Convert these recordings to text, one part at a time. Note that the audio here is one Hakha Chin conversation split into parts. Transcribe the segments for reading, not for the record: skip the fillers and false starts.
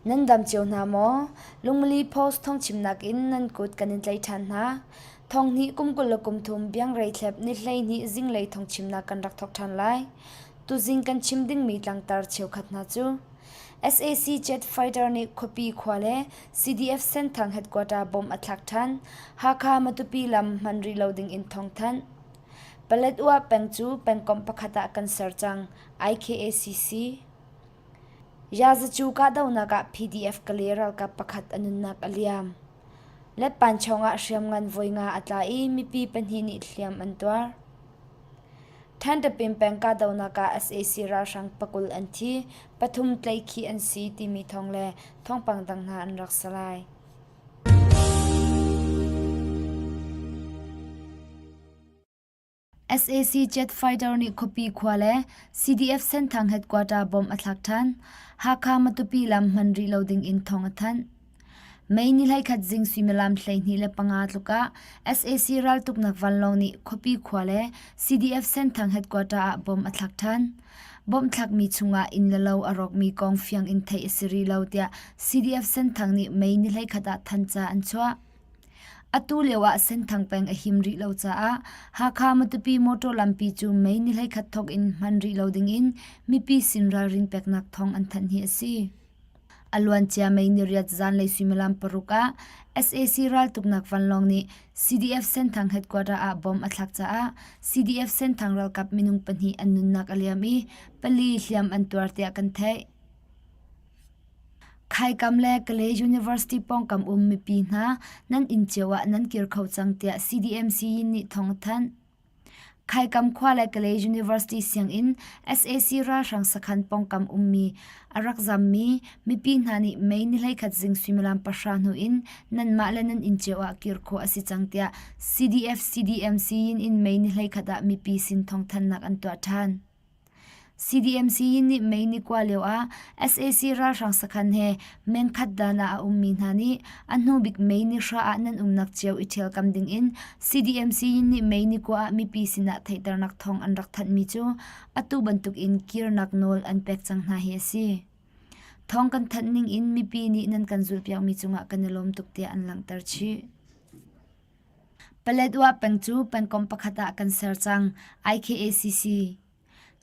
Nan dam cio hna maw? Lungmili Post thawngchimnak in nan kut kan in tlaih ṭhan hna. Thonghnih kum 23 biangrei thlep ni 12 zinglei thawngchimnak kan rak thawk ṭhan lai. Tuzing kan chim dingmi tlangtar cheukhat hna cu sac jet fighter nih khuapi khua le CDF Senthang headquarter bomb a thlak ṭhan. Hakha Matupi lam hman rih lo ding in thawngthanh. Paletwa peng cu pengkomh pakhat ah kan ser cang. IKACC Yazacu kahdohnak ah PDF Kale ralkap pakhat a nunnak a liam. Letpanchawng ah hriamngan voi nga a tla i mipi pahnih nih hliam an tuar. Thandapin peng kahdohnak ah sac ralhrang pakul an thi, pathum tlaihkhih an si timi thawng le thawngpang dang hna an rak si lai. Sac jet fighter nih khuapi khua le CDF Senthang headquarter bomb a thlak ṭhan. Hakha Matupi lam hman rih lo ding in thawng a thanh. May ni 11 zing suimilam 12 le tluk ah sac raltuknak vanlawng nih khuapi khua le CDF Senthang headquarter ah bomb a thlak ṭhan. Bomb thlakmi chungah inn le lo a rawkmi kong fiang in theih a si rih lo tiah CDF Senthang nih May ni 11 ah thanhca an chuah. Atu lio ah Senthang peng a him rih lo caah Hakha Matupi motor lampi cu May ni 11 thawk in hman rih lo dingin mipi sin ralrin peknak thawng an thanh hi a si. A luancia May ni riat zanlei suimilam paruk ah sac raltuknak vanlawng nih CDF Senthang headquarter ah bomb a thlak caah CDF Senthang ralkap minung pahnih an nunnak a liam i pali hliam an tuar tiah kan theih. Khaikam le Kalay University pawngkam um mipi hna nan inn cio ah nan kir kho cang tiah CDMC nih thawng a thanh. Khaikam khua le Kalay University sianginn sac ralhrang sakhan pawngkam ummi a rak zammi mipi hna nih May ni 11 zing suimilam pahra hnu in nanmah le nan inn cio ah kir khawh a si cang tiah CDF CDMC in May ni 11 ah mipi sin thawngthanhnak an tuah ṭhan. CDMC nih May ni kua lio ah sac ralhrang sakhan he mengkhat dan ah a ummi hna nih a hnubik May ni hra ah nan umnak cio i ṭhialkam dingin CDMC nih May ni kua ah mipi sinah theihternak thawng an rak thanhmi cu atu bantukin kirnak nawl an pek cang hna hi a si. Thawng kan thanh ning in mipi nih nan kan zulhpiakmi cungah kan i lawm tuk tiah an langhter chih. Paletwa peng cu pengkomh pakhat ah kan ser cang. IKACC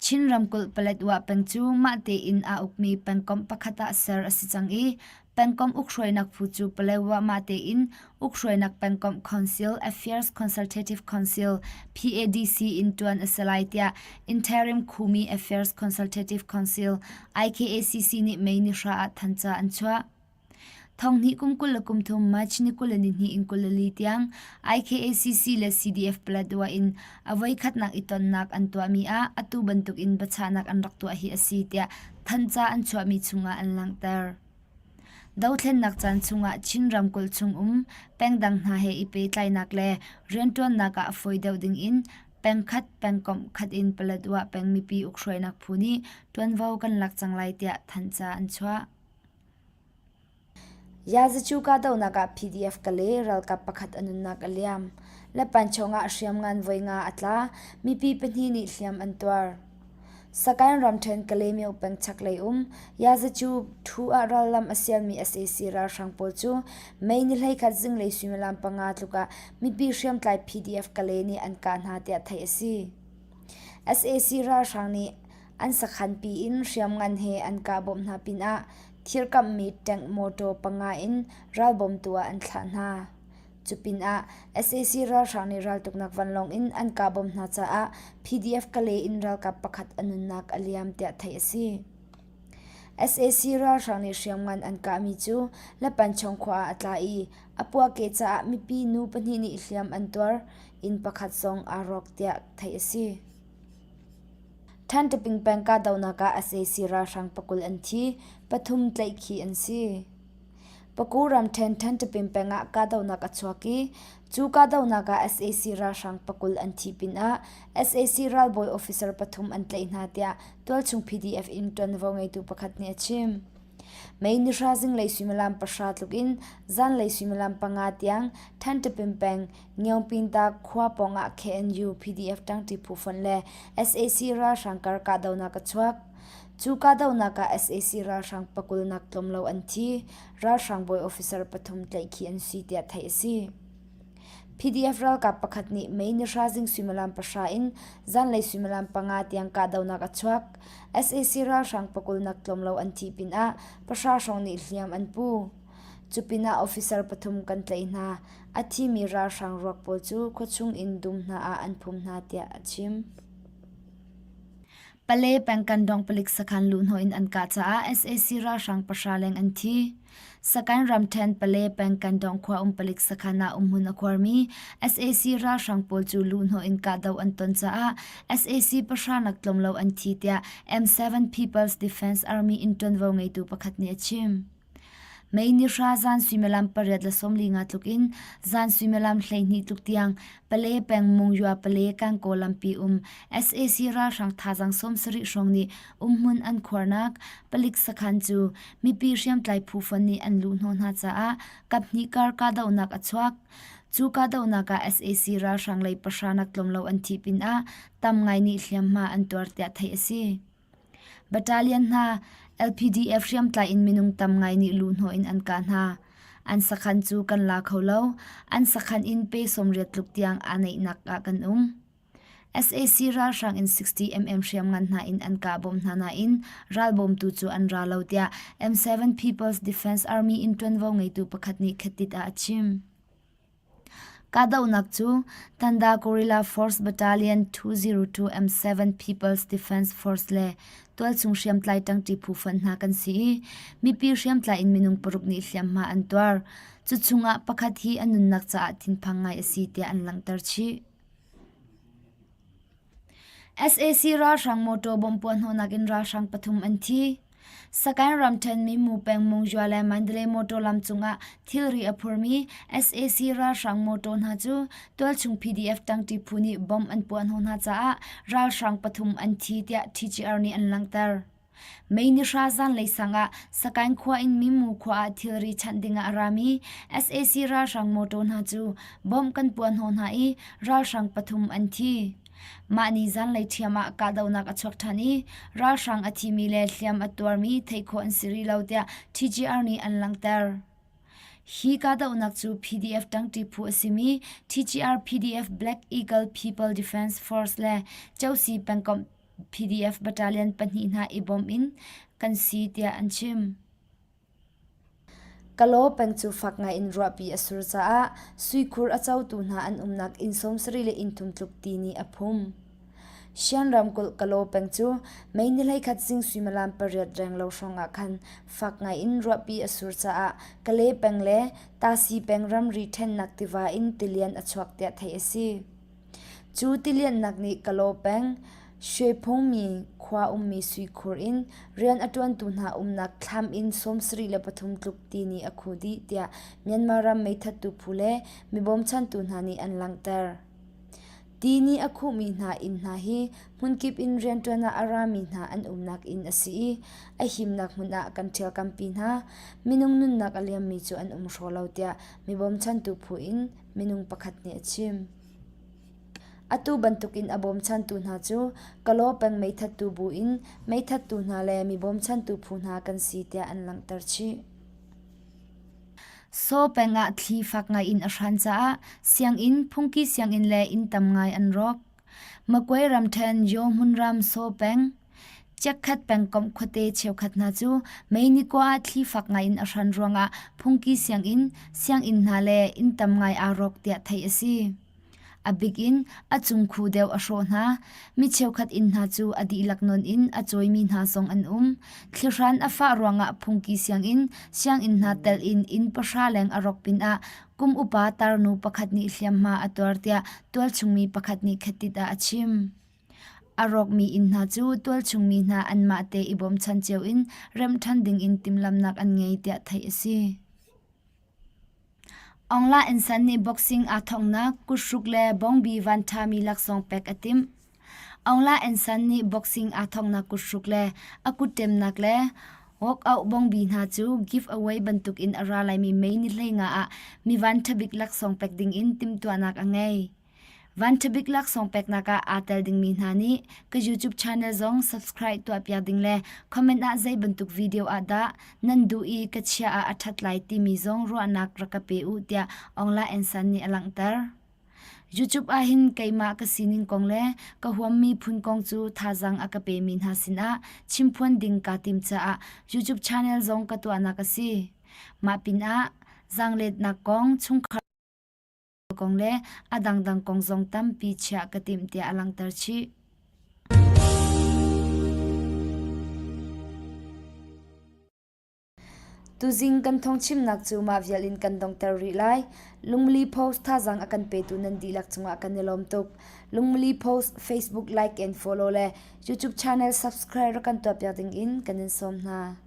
Chin ramkulh Paletwa peng cu mah tein aa ukmi pengkomh pakhat ah ser a si cang i pengkomh ukhruainak phu cu Paletwa mah tein ukhruainak pengkomh Council Affairs Consultative Council PADC in ṭuan a si lai tiah Interim Khumi Affairs Consultative Council IKACC nih May ni hra ah thanhca an chuah. Thonghnih kum 23 March ni 22 in 24 tiang IKACC le CDF Paletwa in a voikhatnak i tonnak an tuahmi ah atu bantuk in biachahnak an rak tuah hi a si tiah thanhca an chuahmi chungah an langhter. Dothlennak caan chungah Chin ramkulh chungum pengdang hna he i pehtlainak le rianṭuannak ah a fawi deuh ding in pengkhat pengkomh khat in Paletwa peng mipi ukhruainak phu nih ṭuanvo kan lak cang lai tiah thanhca an chuah. Yazacu kahdohnak ah PDF Kale ralkap pakhat a nunnak a liam. Lepanchong ah hriamngan voi nga a tla, mipi pahnih nih hliam an tuar. Sagaing ramṭhen Kalaymyo peng chaklei um Yazacu ṭhu ah rallam a sialmi sac ralhrang pawl cu May ni 11 zinglei suimilam panga tluk ah mipi hriamtlai PDF Kale nih an kah hna tiah theih a si. Sac ralhrang nih An sakhanpi in hriamngan he an kah bawmh hna pinah thirkamhmi tank mawtaw panga in ralbawmtu ah an thlah hna. Cu pinah sac ralhrang nih raltuknak vanlawng in an kah bawmh hna caah PDF Kale in ralkap pakhat a nunnak a liam tiah theih a si. Sac ralhrang nih hriamngan an kahmi cu Lapanchong khua ah a tla i a puahkeh caah mipi nu pahnih nih hliam an tuar, inn pakhat zong aa rawk tiah theih a si. Ṭhantaping peng kahdohnak ah sac ralhrang pakul an thi, pathum tlaihkhih an si. Paku ramṭhen Ṭhantaping peng ah kahdohnak a chuak i cu kahdohnak ah sac ralhrang pakul an thih pinah sac ralbawi officer pathum an tlaih hna tiah tualchung PDF in ṭuanvo ngeitu pakhat nih a chim. May ni hra zinglei suimilam pahra tluk in zanlei suimilam panga tiang Thantapin peng Ngiongpinta khua pawngah KNU PDF ṭangṭi phu fonh le sac ralhrang kar kahdohnak a chuak. Cu kahdohnak ah sac ralhrang pakul nak tlawm lo an thi. Ralhrang bawi officer pathum tlaihkhih an si tiah theih a si. PDF ralkap pakhat nih May ni hra zing suimilam pahra in zanlei suimilam panga tiang kahdohnak a chuak. Sac ralhrang pakul nak tlawm lo an thih pinah pahra hrawng nih hliam an pu. Cu pinah officer pathum kan tlaih hna. A thimi ralhrang ruak pawl cu khuachung in dum hna ah an phum hna tiah a chim. Pale peng Kandong palik sakhan luhhnawh in an kah caah sac ralhrang pahra leng an thi. Sakaing ramṭhen Pale peng Kandong khua um palik sakhan ah umhmun a khuarmi sac ralhrang pawl cu luhhnawh in kahdoh an ton caah sac pahra nak tlawm lo an thi tiah M7 People's Defense Army in ṭuanvo ngeitu pakhat nih a chim. May ni hra zan suimilam pariat le 45 tluk in zan suimilam 12 tluk tiang Pale peng Mungyua Pale Kangkaw lampi um sac ralhrang thazaang 70 hrawng nih umhmun an khuarnak palik sakhan cu mipi hriamtlai phu fon nih an luhhnawh hna caah kaphnih kar kahdohnak a chuak. Cu kahdohnak ah sac ralhrang lei pahra nak tlawm lo an thih pinah tam ngai nih hliamhma an tuar tiah theih a si. Battalion hna LPDF hriamtlai in minung tam ngai nih luhhnawh in an kah hna. An sakhan cu kan la kho lo. An sakhan in pe 80 tluk tiang aa neihnak ah kan um. Sac ralhrang in 60 mm hriamngan hna in an kah bawm hna nain ralbawmtu cu an ra lo tiah M7 People's Defense Army in ṭuanvo ngeitu pakhat nih khatit ah a chim. Kahdohnak cu Tanda Guerrilla Force Battalion 202 M7 People's Defense Force le tualchung hriamtlai ṭangṭi phu fonh hna kan si i mipi hriamtlai in minung paruk nih hliamhma an tuar. Cu chungah pakhat hi a nunnak caah thinphang ngai a si tiah an langhter chih. Sac ralhrang mawṭaw bomb puahhnawhnak in ralhrang pathum an thi. Sakaing ramṭhen Mimu peng Mungyua le Mandalay mawṭaw lam cungah thilri a phurmi sac ralhrang mawṭaw hna cu tualchung PDF ṭangṭi phu nih bomb an puahhnawh hna caah ralhrang pathum an thi tiah TGR nih an langhter. May ni hra zanlei sang ah Sakaing khua in Mimu khua ah thilri chanh dingah a rami sac ralhrang mawṭaw hna cu bomb kan puahhnawh hna i ralhrang pathum an thi. Mah ni zanlei ṭhiam ah kahdohnak a chuak ṭhan i ralhrang a thimi le hliam a tuarmi theih khawh an si rih lo tiah TGR nih an langhter. Hi kahdohnak cu PDF ṭangṭi phu a simi TGR PDF Black Eagle People Defense Force le Chosi pengkomh PDF battalion pahnih hna i bawm in kan si tiah an chim. Kalaw peng cu fak ngai in ruahpi a sur caah suikhur a cotu hna an umnak inn 70 le inn thum tluk ti nih a phum. Shan ramkulh Kalaw peng cu May ni 11 zing suimilam pariat renglo hrawng ah khan fak ngai in ruahpi a sur caah Kale peng le Tasi peng ramri ṭhennak tiva in tilian a chuak tiah theih a si. Cu tilianhnak nih Kalaw peng Shwephungmi khua ummi suikhur in rian a ṭuantu hna umnak thlam inn 73 tluk ti nih a khu dih tiah Myanmar ram meithattu phu le mi bawmchantu hna nih an langhter. Ti nih a khuhmi hna inn hna hi hmunkip in rianṭuan ah a rami hna an umnak inn a si i a himnak hmun ah kan ṭhialkampi hna. Minung nunnak a liammi cu an um hraw lo tiah mi bawmchantu phu in minung pakhat nih a chim. Atu bantukin a bawmchantu hna cu Kalaw peng meithattu bu in meithattu hna le mi bawmchantu phu hna kan si tiah an langhter chih. Saw peng ah thli fak ngai in a hran caah sianginn, phungki sianginn le inn tam ngai an rawk. Magway ramṭhen Yaw hmunram Saw peng, Chiakkhat pengkomh khuate cheukhat hna cu May ni kua ah thli fak ngai in a hran ruangah phungki sianginn, sianginn hna le inn tam ngai aa rawk tiah theih a si. A bik in a cungkhu deuh a hrawh hna. Mi cheukhat inn hna cu a dihlak nawn in a cawimi hna zong an um. Thlihran a fah ruangah phungki sianginn, sianginn hna telh in inn pahra leng a rawk pinah kum upa tarnu pakhat nih hliamhma a tuar tiah tualchungmi pakhat nih khatit ah a chim. A rawkmi inn hna cu tualchungmi hna anmah te i bawmchan cio in remh ṭhan dingin timhlamhnak an ngei tiah theih a si. Aung La Nsan nih boxing aa thonghnak kuthruk le bawngbi vanṭhami laksawng pek a timh. Aung La Nsan nih boxing aa thonghnak kuthruk le a kutṭemnak le. Walkout bongbi hna cu giveaway bantukin a ra laimi May ni 15 ah mi vanṭhabik laksawng pek dingin timhtuahnak a ngei. Vanṭhabik laksawng peknak ah aa tel dingmi hna nih ka YouTube channel zong subscribe tuahpiak ding le comment ah zei bantuk video ah dah nan duh i ka chiah ah a ṭhat lai timi zong ruahnak rak ka pe u tiah Aung La N San nih a langhter. YouTube ahhin keimah ka sining kong le ka huammi phun kong cu thazaang a ka pemi hna sinah chimphuan ding kaa tim caah YouTube channel zong ka tuahnak a si. Mah pinah zaangletnak kong, chungkhar kong le a dangdang kong zong tampi chiah ka timh tiah a langhter chih. Tuzing kan thawngchimnak cu mah vial in kan dongter rih lai. Lungmili Post thazaang a kan petu nan dihlak cungah kan i lawm tuk. Lungmili Post Facebook like and follow le YouTube channel subscribe rak kan tuahpiak ding in kan in sawm hna.